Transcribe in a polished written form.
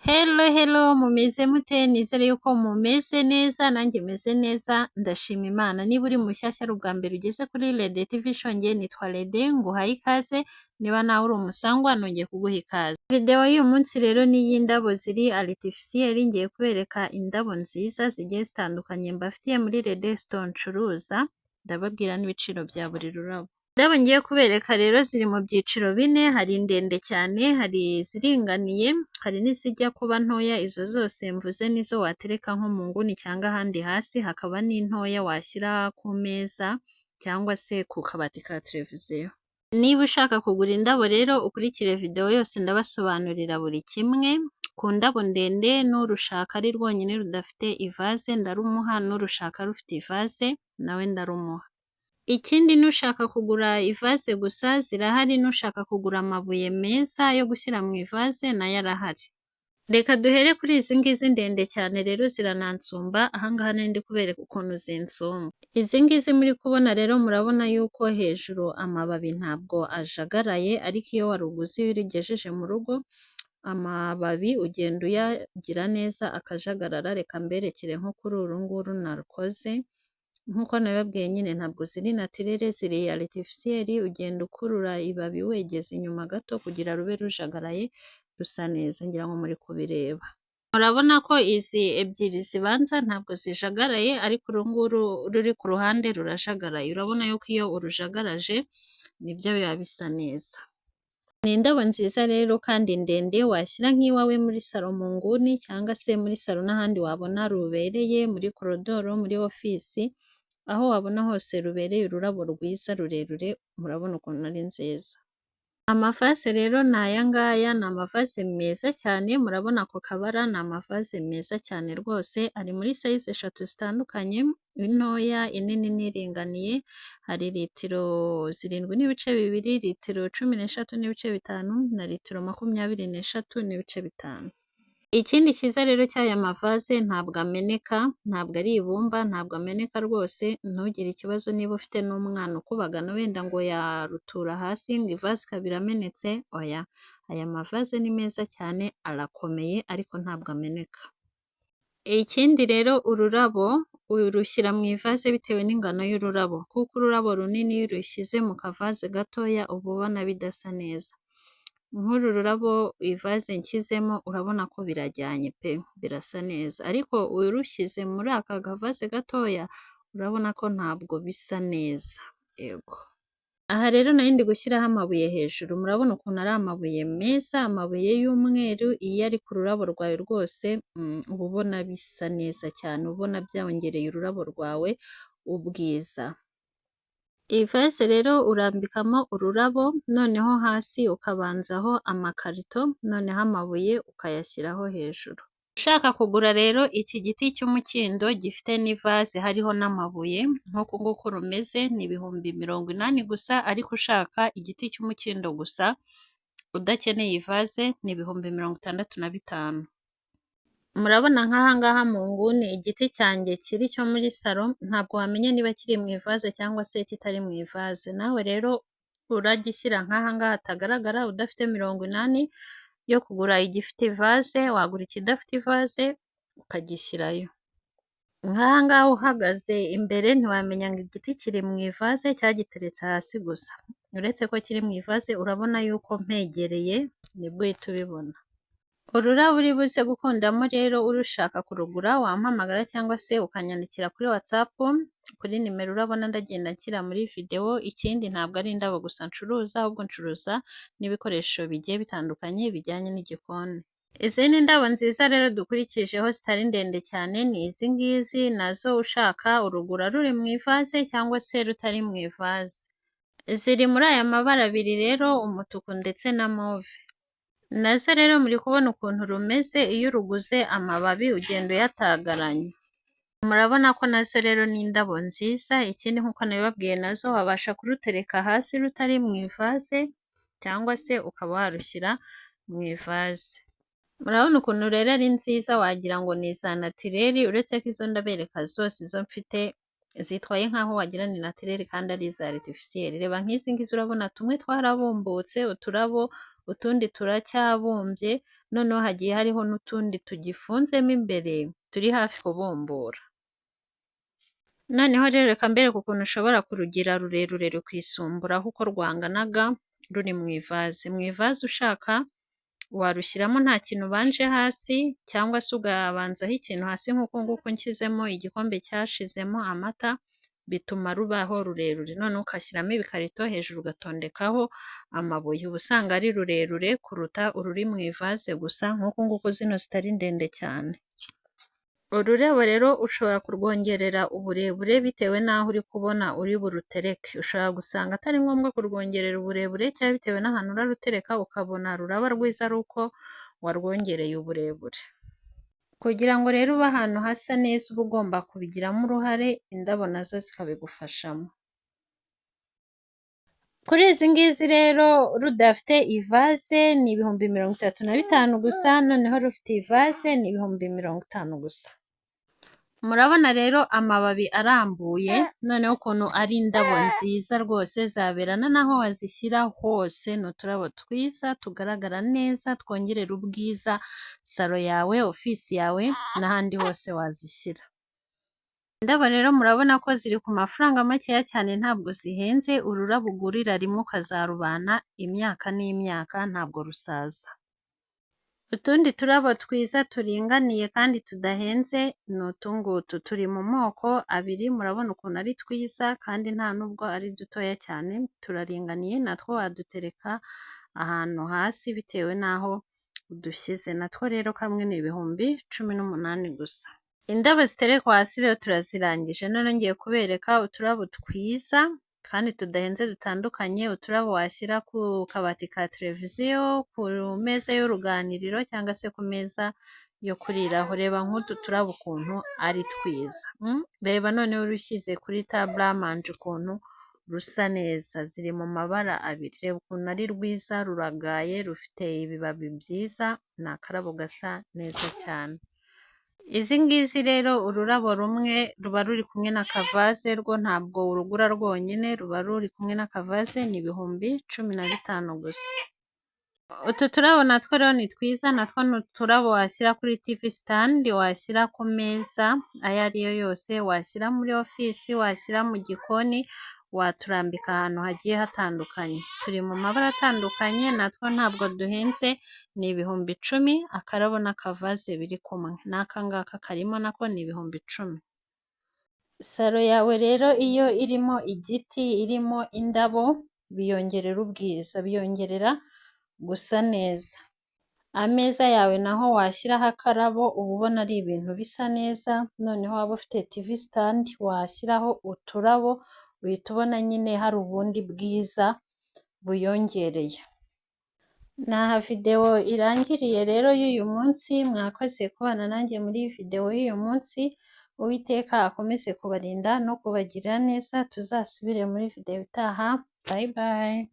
Hello hello, mumeze mute? Nizere yuko mumeze neza, nanjye meze neza, ndashima Imana. Niba uri mushyashya, ari ubwa mbere ugeze kuri Rede TV Show, njye nitwa Rede, nguhaye ikaze. Niba nawe uri umusangwa, nongeye kuguha ikaze. Video y'uyu munsi rero ni iy'indabo ziri artificiel. Ngiye kubereka indabo nziza zigiye zitandukanye mbafitiye muri Rede Store ncuruza, ndababwira n'ibiciro bya buri rurabo. Indabo ngiye kubereka rero ziri mu byiciro bine: hari ndende cyane, hari iziringaniye, hari n'izijya kuba ntoya. Izo zose mvuze nizo watereka nko mu nguni cyangwa ahandi hasi, hakaba n'intoya washyira ku meza cyangwa se ku kabati ka televiziyo. Niba ushaka kugura indabo rero, ukurikire video yose, ndabasobanurira buri kimwe. Ku ndabo ndende, n'urushaka ari rwonyine rudafite ivaze ndarumuha, n'urushaka rufite ivaze nawe ndarumuha. Ikindi, n'ushaka kugura ivaze gusa zirahari, n'ushaka kugura amabuye meza yo gushyira mu ivaze nayo arahari. Reka duhere kuri izi ngizi ndende cyane rero, ziranansumba. Aha ngaha nari ndi kubereka ukuntu zinsumba. Izi ngizi muri kubona rero, murabona yuko hejuru amababi ntabwo ajagaraye, ariko iyo waruguze, iyo urugejeje mu rugo, amababi ugenda uyagira neza akajagarara. Reka mberekere nko kuri uru nguru narukoze. Nk'uko nabibabwiye nyine, ntabwo ziri naturel, ziri artificiel. Ugenda ukurura ibabi wegeza inyuma gato kugira rube rujagaraye, rusa neza. Ngira ngo muri kubireba. Murabona ko izi ebyiri zibanza ntabwo zijagaraye, ariko uru nguru ruri ku ruhande rurajagaraye. Urabona yuko iyo urujagaraje nibyo biba bisa neza. Ni indabo nziza rero kandi ndende, washyira nk'iwawe muri salo mu nguni cyangwa se muri salo n'ahandi wabona rubereye, muri korodoro, muri ofisi, aho wabona hose rubereye ururabo rwiza rurerure, murabona ukuntu ari nziza. Amavase rero ni aya ngaya, ni amavaze meza cyane, murabona ako kabara, ni amavaze meza cyane rwose, ari muri size eshatu zitandukanye: intoya, inini n'iringaniye. Hari litiro 7.2, litiro 13.5 na litiro 23.5. Ikindi cyiza rero cy'aya mavaze, ntabwo ameneka, ntabwo ari ibumba, ntabwo ameneka rwose, ntugire ikibazo niba ufite n'umwana ukubagana wenda ngo yarutura hasi ngo ivaze ikaba iramenetse, oya. Aya mavaze ni meza cyane, arakomeye ariko ntabwo ameneka. Ikindi rero, ururabo urushyira mu ivaze bitewe n'ingano y'ururabo, kuko ururabo runini iyo urushyize mu kavaze gatoya uba ubona bidasa neza. Nk'uru rurabo, ivaze nshyizemo, urabona ko birajyanye pe, birasa neza, ariko urushyize muri aka kavaze gatoya urabona ko ntabwo bisa neza, yego. Aha rero nari ndi gushyiraho amabuye hejuru, murabona ukuntu ari amabuye meza, amabuye y'umweru, iyo ari ku rurabo rwawe rwose uba ubona bisa neza cyane, uba ubona byongereye ururabo rwawe ubwiza. Ivaze rero urambikamo ururabo, noneho hasi ukabanzaho amakarito, noneho amabuye ukayashyiraho hejuru. Ushaka kugura rero iki giti cy'umukindo gifite n'ivaze hariho n'amabuye nk'uku nguku rumeze, ni 80,000 gusa, ariko ushaka igiti cy'umukindo gusa udakeneye ivaze ni 65,000. Murabona nk'aha ngaha mu nguni igiti cyanjye kiri cyo muri salo, ntabwo wamenya niba kiri mu ivaze cyangwa se kitari mu ivaze. Nawe rero uragishyira nk'aha ngaha hatagaragara, udafite 80 yo kugura igifite ivaze, wagura ikidafite ivaze ukagishyirayo. Nk'aha ngaha uhagaze imbere ntiwamenya ngo igiti kiri mu ivaze cyangwa giteretse hasi gusa. Uretse ko kiri mu ivaze, urabona yuko mpegereye nibwo uhita ubibona. Ururabo uri buze gukundamo rero, urushaka kurugura wampamagara cyangwa se ukanyandikira kuri WhatsApp kuri nimero urabona ndagenda nshyira muri videwo. Ikindi, ntabwo ari indabo gusa ncuruza, ahubwo ncuruza n'ibikoresho bigiye bitandukanye bijyanye n'igikoni. Izindi ndabo nziza rero dukurikijeho zitari ndende cyane ni izi ngizi, nazo ushaka urugura ruri mu ivaze cyangwa se rutari mu ivaze. Ziri muri aya mabara abiri rero, umutuku ndetse na mauve. Nazo rero muri kubona ukuntu rumeze, iyo uruguze amababi ugenda uyatagaranya. Murabona ko nazo rero ni indabo nziza. Ikindi, nk'uko nabibabwiye, nazo wabasha kurutereka hasi rutari mu ivaze cyangwa se ukaba warushyira mu ivaze. Murabona ukuntu rero ari nziza, wagira ngo ni iza naturel, uretse ko izo ndabereka zose, izo mfite, zitwaye nk'aho wagira ni naturel kandi ari iza artificiel. Reba nk'izi ngizi, urabona tumwe twarabumbutse uturabo, utundi turacyabumbye. Noneho hagiye hariho n'utundi tugifunzemo imbere turi hafi kubumbura. Noneho rero reka mbereke ukuntu ushobora kurugira rurerure rukisumburaho uko rwanganaga ruri mu ivaze. Mu ivaze ushaka warushyiramo nta kintu ubanje hasi, cyangwa se ukabanzaho ikintu hasi nk'uku nguku nshyizemo igikombe cyashizemo amata, bituma rubaho rurerure. Noneho ugashyiramo ibikarito hejuru ugatondekaho amabuye, uba usanga ari rurerure kuruta ururi mu ivaze gusa nk'uku nguku zino zitari ndende cyane. Ururabo rero ushobora kurwongerera uburebure bitewe n'aho uri kubona uri burutereke. Ushobora gusanga atari ngombwa kurwongerera uburebure cyangwa bitewe n'ahantu urarutereka ukabona ruraba rwiza ari uko warwongereye uburebure. Kugira ngo rero ube ahantu hasa neza uba ugomba kubigiramo uruhare, indabo nazo zikabigufashamo. Kuri izi ngizi rero rudafite ivaze ni 35,000 gusa, noneho rufite ivaze ni 50,000 gusa. Murabona rero amababi arambuye, noneho ukuntu ari indabo nziza rwose zaberana n'aho wazishyira hose, ni uturabo twiza tugaragara neza twongerera ubwiza salo yawe, ofisi yawe n'ahandi hose wazishyira. Indabo rero murabona ko ziri ku mafaranga makeya cyane ntabwo zihenze, ururabo ugurira rimwe ukazarubana imyaka n'imyaka ntabwo rusaza. Utundi turabo twiza turinganiye kandi tudahenze ni utu ngutu, turi mu moko abiri murabona ukuntu ari twiza kandi nta nubwo ari dutoya cyane, turaringaniye natwo wadutereka ahantu hasi bitewe n'aho udushyize, natwo rero kamwe ni 18,000 gusa. Indabo ziterekwa hasi rero turazirangije, none ngiye kubereka uturabo twiza kandi tudahenze dutandukanye, uturabo washyira ku kabati ka televiziyo, ku meza y'uruganiriro cyangwa se ku meza yo kuriraho. Reba nk'utu turabo ukuntu ari twiza, reba noneho urushyize kuri table à manger ukuntu rusa neza, ziri mu mabara abiri, reba ukuntu ari rwiza ruragaye, rufite ibibabi byiza, ni akarabo gasa neza cyane. Izi ngizi rero ururabo rumwe ruba ruri kumwe n'akavaze, rwo ntabwo urugura rwonyine, ruba ruri kumwe n'akavaze, ni 15,000 gusa. Utu turabo natwo rero ni twiza, natwo ni uturabo washyira kuri TV stand, washyira ku meza ayo ari yo yose, washyira muri ofisi, washyira mu gikoni, waturambika ahantu hagiye hatandukanye. Turi mu mabara atandukanye, natwo ntabwo duhenze, ni 10,000, akarabo n'akavaze biri kumwe. N'aka ngaka karimo nako ni 10,000. Salo yawe rero iyo irimo igiti, irimo indabo, biyongerera ubwiza, biyongerera gusa neza. Ameza yawe naho washyiraho akarabo uba ubona ari ibintu bisa neza, noneho waba ufite TV stand washyiraho uturabo, uhita ubona nyine hari ubundi bwiza buyongereye. Ni aha videwo irangiriye rero y'uyu munsi, mwakoze kubana nanjye muri iyi videwo y'uyu munsi, Uwiteka akomeze kubarinda no kubagirira neza, tuzasubire muri videwo itaha, bye bye.